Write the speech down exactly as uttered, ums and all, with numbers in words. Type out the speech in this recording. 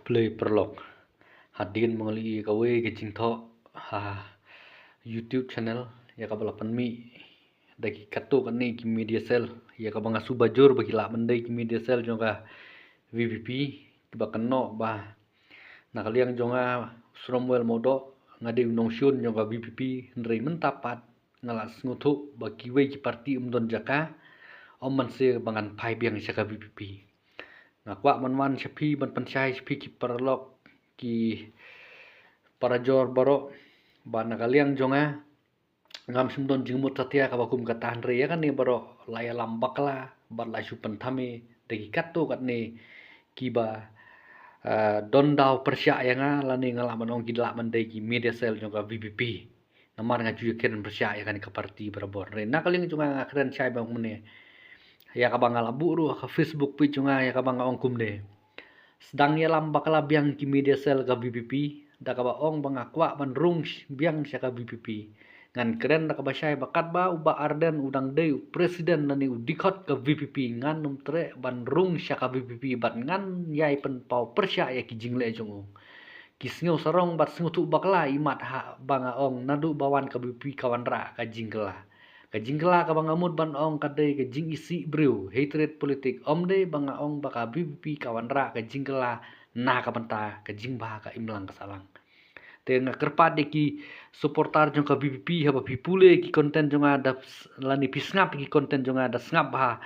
Khublei paralok. Hadien ba nga la ïoh ïa kawei ka jingthoh ha YouTube channel ïa kaba la pynmih da ki katto katne ki media cell ïa kaba nga sngewbha jur ba ki lah ban dei ki media cell jong ka VPP, kiba kynnoh ba na ka liang jong nga, Shromwell Mawdoh, nga dei u nongshun jong ka VPP, hynrei mynta pat nga la sngewthuh ba kiwei ki parti ym don jaka, ym mynsiem ba ngan phai biang sha ka VPP. Nga kwah ban wan sha phi ban pynshai sha phi ki paralok, ki parajor baroh, ba na ka liang jong nga ngam shym don jingmut satia kaba kum kata, hynrei ïa kane baroh la ïalam bakla bad la shu pynthame da ki katto katne kiba, eh, don daw pyrshah ïa nga, lane nga lah ban ong ki lah ban dei ki media cell jong ka VPP. Namar nga ju ïakren pyrshah ïa kane ka parti barabor. Hynrei na ka liang jong nga, nga kren shai ba kumne, ïa kaba nga la buh ruh ha ka Facebook page jong nga, ïa kaba nga ong kumne: Sdang ïalam bakla biang ki media cell ka VPP da kaba ong ba nga kwah ban rung sh-, biang sha ka VPP. Ngan kren da kaba shai ba katba u Bah Ardent u dang dei u president lane u dkhot ka VPP, ngan ym treh ban rung sha ka VPP bad ngan ïai pynpaw pyrshah ïa ki jingleh jong u. Ki sngew sarong bad sngewthuh bakla imat ha ba nga ong naduh ba wan ka VPP ka wanrah ka jingkylla. Ka jingkylla kaba nga mut ban ong ka dei ka jingisih briew, hatred politik. Ym dei ba nga ong ba ka VPP ka wanrah ka jingkylla na ka bynta ka jingbha ka imlang ka sahlang. Te nga kyrpad ïa ki supporter jong ka VPP, haba phi pule ki content jong nga da s-, lane phi sngap ïa ki content jong nga, da sngap bha